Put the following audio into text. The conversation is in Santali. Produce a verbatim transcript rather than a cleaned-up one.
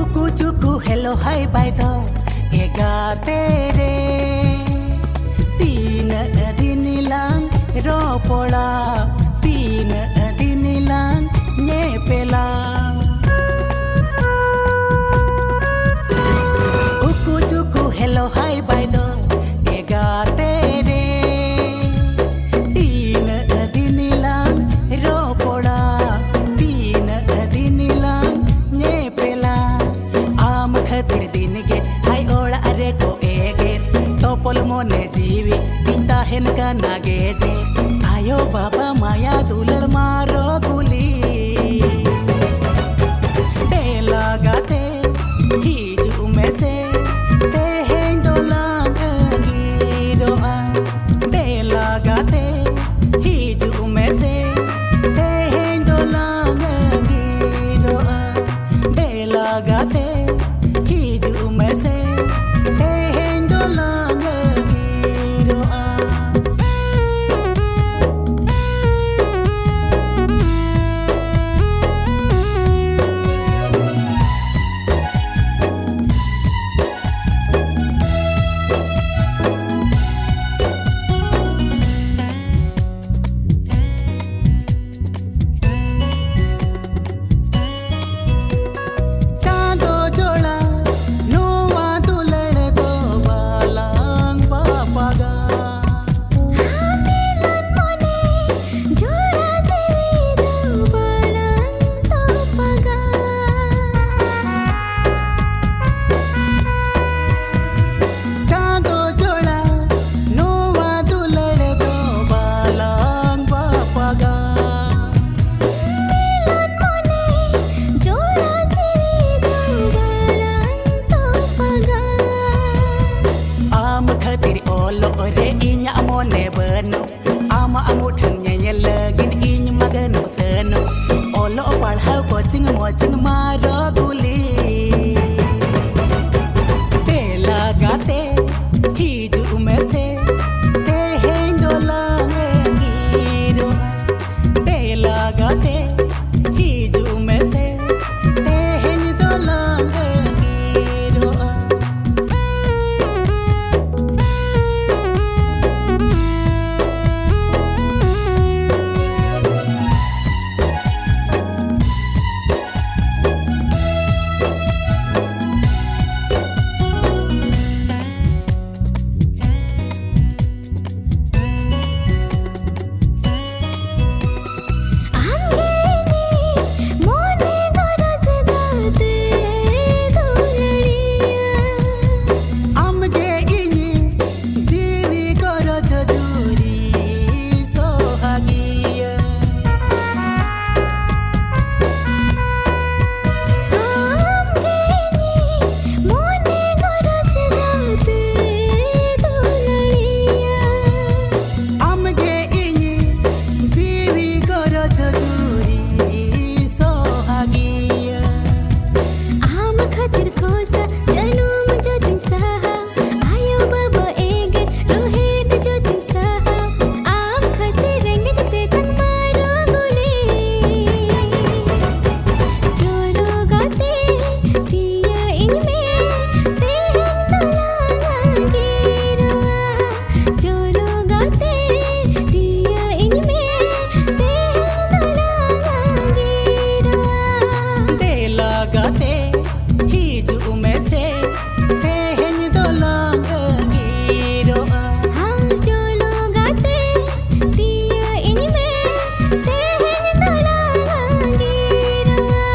ᱩᱠᱩ ᱪᱩᱠᱩ hello hi bye ᱫᱚ ᱮᱜᱟᱛᱮ ᱨᱮ᱾ ᱛᱤᱱᱟᱹᱜ ᱫᱤᱱ ᱞᱟᱝ ᱨᱚᱯᱚᱲᱟ, ᱛᱤᱱᱟᱹᱜ ᱫᱤᱱ ᱞᱟᱝ ᱧᱮᱯᱮᱞᱟ᱾ ᱩᱠᱩ ᱪᱩᱠᱩ hello hi bye ᱫᱚ ᱮᱜᱟᱛᱮ ᱨᱮ᱾ ᱛᱤᱱᱟᱹᱜ ᱫᱤᱱ ᱞᱟᱝ ᱨᱚᱯᱚᱲᱟ, ᱛᱤᱱᱟᱹᱜ ᱫᱤᱱ ᱞᱟᱝ ᱧᱮᱯᱮᱞᱟ᱾ ᱟᱢ ᱠᱷᱟᱹᱛᱤᱨ ᱫᱤᱱ ᱜᱮ ᱦᱟᱭ ᱚᱲᱟᱜ ᱨᱮᱠᱚ ᱮᱜᱮᱨ᱾ ᱛᱚᱯᱚᱞ ᱢᱚᱱᱮ ᱡᱤᱣᱤ ᱛᱤᱧ ᱛᱟᱦᱮᱱ ᱠᱟᱱᱟ ᱜᱮᱡᱮᱨ᱾ ᱟᱭᱳ ᱵᱟᱵᱟ ᱢᱟᱭᱟ ᱫᱩᱞᱟᱹᱲ ᱢᱟ ᱨᱚᱜᱩᱞᱤ᱾ ᱫᱮᱞᱟ ᱜᱟᱛᱮ, ᱦᱤᱡᱩᱜ ᱢᱮᱥᱮ, ᱛᱮᱦᱮᱧ ᱫᱚᱞᱟᱝ ᱟᱹᱜᱤᱨᱚᱜᱼᱟ᱾ ᱫᱮᱞᱟ ᱜᱟᱛᱮ, ᱦᱤᱡᱩᱜ ᱢᱮᱥᱮ, ᱛᱮᱦᱮᱧ ᱫᱚᱞᱟᱝ ᱟᱹᱜᱤᱨᱚᱜᱼᱟ᱾ ᱫᱮᱞᱟ ᱜᱟᱛᱮ, ᱦᱤᱡᱩᱜ ᱢᱮᱥᱮ, ᱛᱮᱦᱮᱧ ᱫᱚᱞᱟᱝ ᱟᱹᱜᱤᱨᱚᱜᱼᱟ᱾ ᱪᱤᱱᱢᱟ ᱨᱚᱜᱩᱞᱤ᱾ ᱫᱮᱞᱟ ᱜᱟᱛᱮ, ᱦᱤᱡᱩᱜ ᱢᱮᱥᱮ, ᱛᱮᱦᱮᱧ ᱫᱚᱞᱟᱝ ᱟᱹᱜᱤᱨᱚᱜᱼᱟ᱾ ᱫᱮᱞᱟ ᱜᱟᱛᱮ, ᱦᱤᱡᱩᱜ ᱢᱮᱥᱮ, ᱛᱮᱦᱮᱧ ᱫᱚᱞᱟᱝ ᱟᱹᱜᱤᱨᱚᱜᱼᱟ᱾ ᱟᱢᱜᱮ ᱤᱧᱤᱡ ᱡᱤᱣᱤ ᱜᱚᱨᱚᱡᱽ ᱡᱩᱨᱤ ᱥᱚᱦᱟᱜᱤᱭᱟᱹ᱾ ᱟᱢᱜᱮ ᱤᱧᱤᱡ ᱢᱚᱱᱮ ᱜᱚᱨᱚᱡᱽ ᱜᱟᱛᱮ ᱫᱩᱞᱟᱹᱲᱤᱭᱟᱹ᱾ ᱟᱢᱜᱮ ᱤᱧᱤᱡ ᱡᱤᱣᱤ ᱜᱚᱨᱚᱡᱽ ᱡᱩᱨᱤ ᱥᱚᱦᱟᱜᱤᱭᱟᱹ᱾ ᱟᱢ ᱠᱷᱟᱹᱛᱤᱨ ᱠᱷᱚᱥᱟ ᱡᱟᱹᱱᱩᱢ ᱡᱚᱛᱤᱧ ᱥᱟᱦᱟ, ᱟᱭᱳ ᱵᱟᱵᱟ ᱮᱜᱮᱨ ᱨᱳᱦᱮᱫ ᱡᱚᱛᱤᱧ ᱥᱟᱦᱟ, ᱟᱢ ᱠᱷᱟᱹᱛᱤᱨ ᱨᱮᱸᱜᱮᱡ ᱛᱮᱛᱟᱝ ᱢᱟ ᱨᱚᱜᱩᱞᱤ᱾ ᱪᱚᱞᱚ ᱜᱟᱛᱮ, ᱛᱤᱭᱟᱹ ᱤᱧ ᱢᱮ, ᱛᱮᱦᱮᱧ ᱫᱚᱞᱟᱝ ᱟᱸᱜᱤᱨᱚᱜᱼᱟ᱾ ᱪᱚᱞᱚ ᱜᱟᱛᱮ, ᱛᱤᱭᱟᱹ ᱤᱧ ᱢᱮ, ᱛᱮᱦᱮᱧ ᱫᱚᱞᱟᱝ ᱟᱸᱜᱤᱨᱚᱜᱼᱟ᱾ ᱫᱮᱞᱟ ᱜᱟᱛᱮ, ᱦᱤᱡᱩᱜ ᱢᱮᱥᱮ, ᱛᱮᱦᱮᱧ ᱫᱚᱞᱟᱝ ᱟᱸᱜᱤᱨᱚᱜᱼᱟ᱾ ᱦᱟᱸ, ᱪᱚᱞᱚ ᱜᱟᱛᱮ, ᱛᱤᱭᱟᱹ ᱤᱧ ᱢᱮ, ᱛᱮᱦᱮᱧ ᱫᱚᱞᱟᱝ ᱟᱸᱜᱤᱨᱚᱜᱼᱟ᱾